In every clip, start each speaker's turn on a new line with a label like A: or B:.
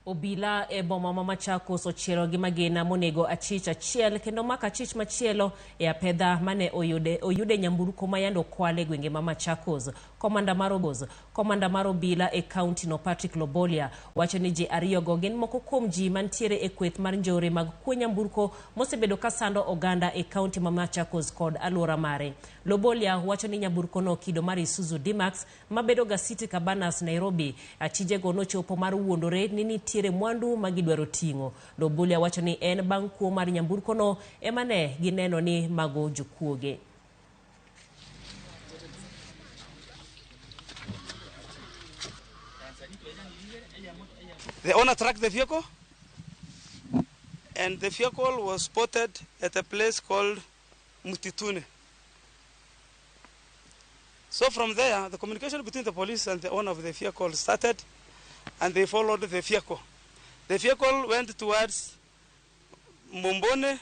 A: Obila e boma ma Machakos ochielo gi magina monego achich achiel kendo mako achich machielo e apedha mane oyude nyamburko ma yande okwal e gwenge ma Machakos. Komanda mar obila e kaunti no Patrick Lobolia wacho ni ji ariyogo gin moko kuom ji mantiere e kweth mar njore mag kuo nyamburko mosebedo ka sando oganda e kaunti ma Machakos kod alwora mare. Lobolia wacho ni nyamburko no kido mar Isuzu D-Max mabedo ga City Cabanas Nairobi. Achijego nochopo mar wuondore ni nitiere mwandu ma gidwaro ting'o. Lobolia wacho ni en bang' kuo mar nyamburko no ema ne gineno ni mago jokuoge.
B: The owner tracked the vehicle, and the vehicle was spotted at a place called Mutitune. So from there, the communication between the police and the owner of the vehicle started, and they followed the vehicle. The vehicle went towards Mumbone,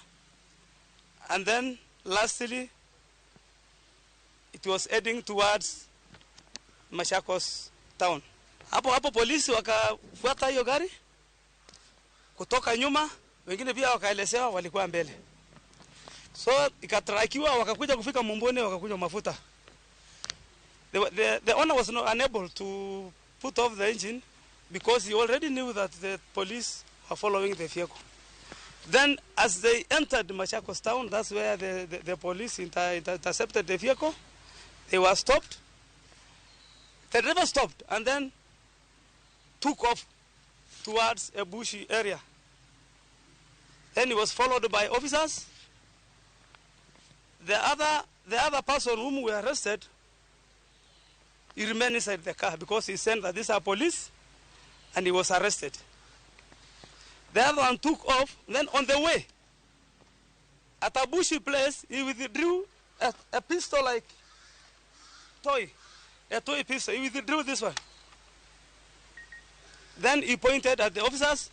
B: and then lastly, it was heading towards Machakos town. Hapo hapo polisi wakafuata hiyo gari kutoka nyuma, wengine pia wakaelezewa walikuwa mbele. So ikatrakiwa, wakakuja kufika Mumbone, wakakunywa mafuta. The owner was not unable to put off the engine because he already knew that the police were following the vehicle. Then as they entered Machakos town, that's where the police intercepted the vehicle. They were stopped. The driver stopped and then took off towards a bushy area. Then he was followed by officers. The other person whom we arrested, he remained inside the car because he said that these are police, and he was arrested. The other one took off. Then on the way, at a bushy place, he withdrew a pistol like toy, a toy pistol. He withdrew this one. Then he pointed at the officers